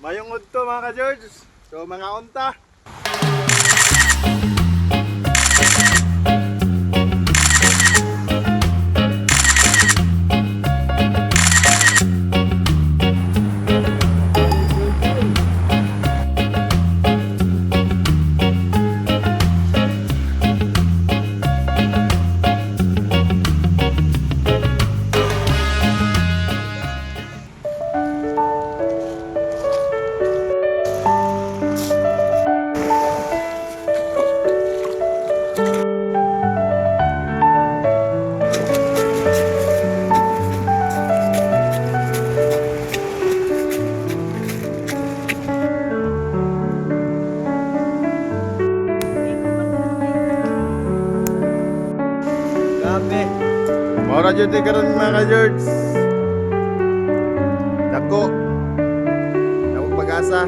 Mayong udto, mga ka-George. So mga unta. Grabe. Mora jud ni karon, mga ka-George. Dako. Dako pag-asa.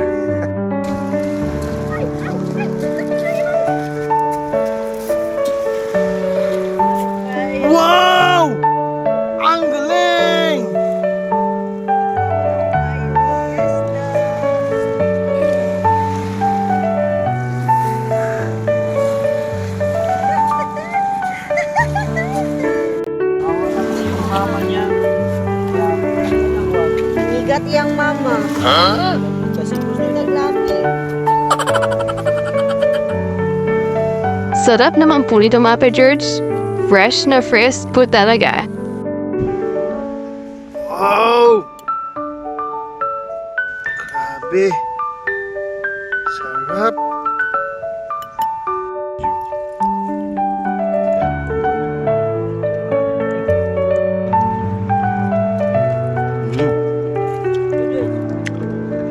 Wow! Ang galing! Mama niya. Nigat iyang mama. Kasi gusto Naglapi. Sarap naman po nito, mga ka-George. Fresh na fresh po talaga. Wow! Grabe. Sarap.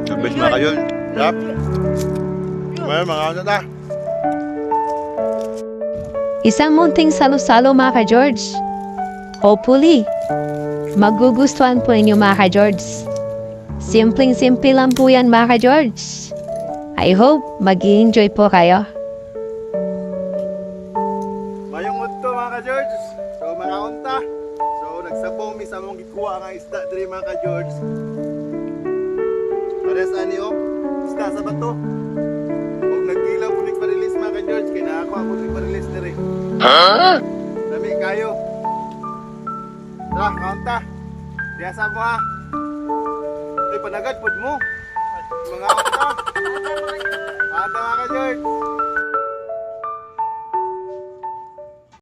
Labis na kayo. Sarap. Well, mga ano na. Isang munting salo-salo, mga ka-George. Hopefully, magugustuhan po ninyo, mga ka-George. Simpleng-simple lang po yan, mga ka-George. I hope mag enjoy po kayo. Mayong udto, mga ka-George. So mga unta. So nagsabong mi sa among gikuha nga isda diri, mga ka-George. Pares ani oh. Isda sa bato. Og nagkilaw po nig pa-release, mga ka-George, kay nakakuha po nig pa-release diri. Ha? Dami kayo. Tara, kaunta. Diya sa mo ha. Ay, panagad pod mo. Mga unta. Ata, mga ka-George.